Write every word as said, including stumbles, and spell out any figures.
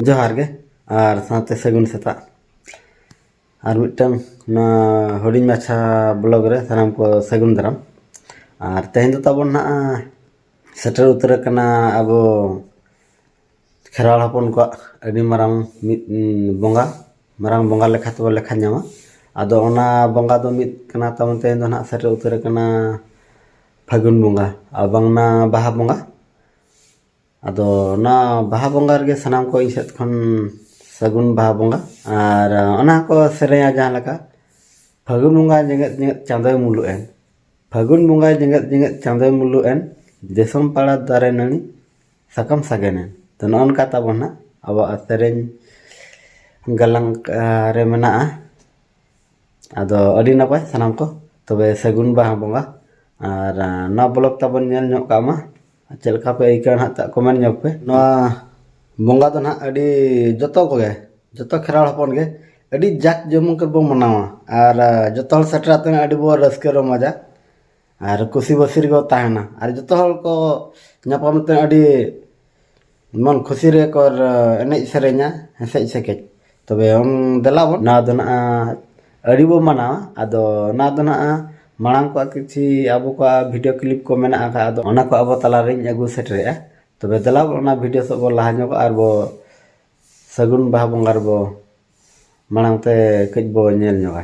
ᱡᱚᱦᱟᱨ ᱜᱮ ᱟᱨ ᱥᱟᱶᱛᱮ ᱥᱟᱹᱜᱩᱱ ᱥᱮᱛᱟᱜ᱾ ᱟᱨ ᱢᱤᱫᱴᱟᱝ ᱱᱚᱣᱟ ᱦᱩᱰᱤᱧ ᱢᱟᱪᱷᱟ ᱵᱞᱚᱜ ᱨᱮ ᱥᱟᱱᱟᱢ ᱠᱚ ᱥᱟᱹᱜᱩᱱ ᱫᱟᱨᱟᱢ᱾ ᱟᱨ ᱛᱮᱦᱮᱧ ᱫᱚ ᱛᱟᱵᱚᱱ ᱱᱟᱜ ᱥᱮᱴᱮᱨ ᱩᱛᱟᱹᱨ ᱟᱠᱟᱱᱟ ᱟᱵᱚ ᱠᱷᱮᱨᱣᱟᱲ ᱦᱚᱯᱚᱱ ᱠᱚᱣᱟᱜ ᱟᱹᱰᱤ ᱢᱟᱨᱟᱝ ᱢᱤᱫ, ᱩᱸ, ᱵᱚᱸᱜᱟ, ᱢᱟᱨᱟᱝ ᱵᱚᱸᱜᱟ ᱞᱮᱠᱟ ᱛᱮᱵᱚ ᱞᱮᱠᱷᱟ ᱧᱟᱢᱟ᱾ ᱟᱫᱚ ᱚᱱᱟ ᱵᱚᱸᱜᱟ ᱫᱚ ᱢᱤᱫ ᱠᱟᱱᱟ ᱛᱟᱵᱚᱱ, ᱛᱮᱦᱮᱧ ᱫᱚ ᱱᱟᱜ ᱥᱮᱴᱮᱨ ᱩᱛᱟᱹᱨ ᱟᱠᱟᱱᱟ ᱯᱷᱟᱹᱜᱩᱱ ᱵᱚᱸᱜᱟ, ᱟᱨ ᱵᱟᱝᱢᱟ ᱵᱟᱦᱟ ᱵᱚᱸᱜᱟ᱾ ᱟᱫᱚ ᱚᱱᱟ ᱵᱟᱦᱟ ᱵᱚᱸᱜᱟ ᱨᱮᱜᱮ ᱥᱟᱱᱟᱢ ᱠᱚ ᱤᱧ ᱥᱮᱫ ᱠᱷᱚᱱ ᱥᱟᱹᱜᱩᱱ ᱵᱟᱦᱟ ᱵᱚᱸᱜᱟ᱾ ᱟᱨ ᱚᱱᱟ ᱠᱚ ᱥᱮᱨᱮᱧᱟ ᱡᱟᱦᱟᱸ ᱞᱮᱠᱟ, ᱯᱷᱟᱹᱜᱩᱱ ᱵᱚᱸᱜᱟ ᱡᱮᱜᱮᱫ ᱡᱮᱜᱮᱫ ᱪᱟᱸᱫᱚᱭ ᱢᱩᱞᱩᱜ ᱮᱱ, ᱯᱷᱟᱹᱜᱩᱱ ᱵᱚᱸᱜᱟ ᱡᱮᱜᱮᱫ ᱡᱮᱜᱮᱫ ᱪᱟᱸᱫᱚᱭ ᱢᱩᱞᱩᱜ ᱮᱱ, ᱫᱤᱥᱚᱢ ᱯᱟᱲᱟ ᱫᱟᱨᱮ ᱱᱟᱹᱲᱤ ᱥᱟᱠᱟᱢ ᱥᱟᱜᱮᱱ ᱮᱱ᱾ ᱛᱚ, ᱱᱚᱜᱼᱚ ᱱᱚᱝᱠᱟ ᱛᱟᱵᱚᱱ ᱦᱟᱸᱜ ᱟᱵᱚᱣᱟᱜ ᱥᱮᱨᱮᱧ ᱜᱟᱞᱟᱝ, ᱟ, ᱨᱮ ᱢᱮᱱᱟᱜᱼᱟ᱾ ᱟᱫᱚ ᱟᱹᱰᱤ ᱱᱟᱯᱟᱭ ᱥᱟᱱᱟᱢ ᱠᱚ, ᱛᱚᱵᱮ ᱥᱟᱹᱜᱩᱱ ᱵᱟᱦᱟ ᱵᱚᱸᱜᱟ᱾ ᱟᱨ, ᱟ, ᱱᱚᱣᱟ ᱵᱞᱚᱜ ᱛᱟᱵᱚᱱ ᱧᱮᱞ ᱧᱚᱜ ᱠᱟᱜ ᱢᱟ, ᱟᱨ ᱪᱮᱫ ᱞᱮᱠᱟ ᱯᱮ ᱟᱹᱭᱠᱟᱹᱣᱟ ᱱᱟᱦᱟᱜ ᱛᱟᱜ ᱠᱚᱢᱮᱱᱴ ᱧᱚᱜ ᱯᱮ᱾ ᱱᱚᱣᱟ ᱵᱚᱸᱜᱟ ᱫᱚ ᱱᱟᱦᱟᱜ ᱟᱹᱰᱤ ᱡᱚᱛᱚ ᱠᱚᱜᱮ, ᱡᱚᱛᱚ ᱠᱷᱮᱨᱣᱟᱲ ᱦᱚᱯᱚᱱ ᱜᱮ ᱟᱹᱰᱤ ᱡᱟᱠ ᱡᱚᱢᱚᱠ ᱨᱮᱵᱚ ᱢᱟᱱᱟᱣᱟ᱾ ᱟᱨ, ᱟ, ᱡᱚᱛᱚ ᱦᱚᱲ ᱥᱮᱴᱮᱨ ᱟᱛᱮ ᱟᱹᱰᱤ ᱵᱚ ᱨᱟᱹᱥᱠᱟᱹ ᱨᱚᱢᱚᱡᱟ ᱟᱨ ᱠᱩᱥᱤ ᱵᱟᱹᱥᱤ ᱨᱮᱜᱮ ᱛᱟᱦᱮᱱᱟ᱾ ᱟᱨ ᱡᱚᱛᱚ ᱦᱚᱲ ᱠᱚ ᱧᱟᱯᱟᱢ ᱛᱮ ᱟᱹᱰᱤ ᱢᱚᱱ ᱠᱷᱩᱥᱤ ᱨᱮᱠᱚ ᱮᱱᱮᱡ ᱥᱮᱨᱮᱧᱟ, ᱦᱮᱸᱥᱮᱡ ᱥᱮᱠᱮᱡ᱾ ᱛᱚᱵᱮ ᱚᱱ ᱫᱮᱞᱟ ᱵᱚᱱ, ᱱᱚᱣᱟ ᱫᱚ ᱱᱟᱜ ᱟᱹᱰᱤ ᱵᱚ ᱢᱟᱱᱟᱣᱟ᱾ ᱟᱫᱚ ᱱᱚᱣᱟ ᱫᱚ ᱱᱟᱜ ᱢᱟᱲᱟᱝ ᱠᱚᱣᱟᱜ ᱠᱤᱪᱷᱤ ᱟᱵᱚ ᱠᱚᱣᱟᱜ ᱵᱷᱤᱰᱤᱭᱳ ᱠᱞᱤᱯ ᱠᱚ ᱢᱮᱱᱟᱜ ᱟᱠᱟᱫ, ᱟᱫᱚ ᱚᱱᱟ ᱠᱚ ᱟᱵᱚ ᱛᱟᱞᱟᱨᱤᱧ ᱟᱹᱜᱩ ᱥᱮᱴᱮᱨᱮᱜᱼᱟ᱾ ᱛᱚᱵᱮ ᱫᱮᱞᱟ ᱵᱚᱱ ᱚᱱᱟ ᱵᱷᱤᱰᱤᱭᱳ ᱥᱮᱫ ᱵᱚ ᱞᱟᱦᱟ ᱧᱚᱜᱚᱜᱼᱟ ᱟᱨ ᱵᱚ ᱥᱟᱹᱜᱩᱱ ᱵᱟᱦᱟ ᱵᱚᱸᱜᱟ ᱨᱮᱵᱚ ᱢᱟᱲᱟᱝ ᱛᱮ ᱠᱟᱹᱡ ᱵᱚ ᱧᱮᱞ ᱧᱚᱜᱟ᱾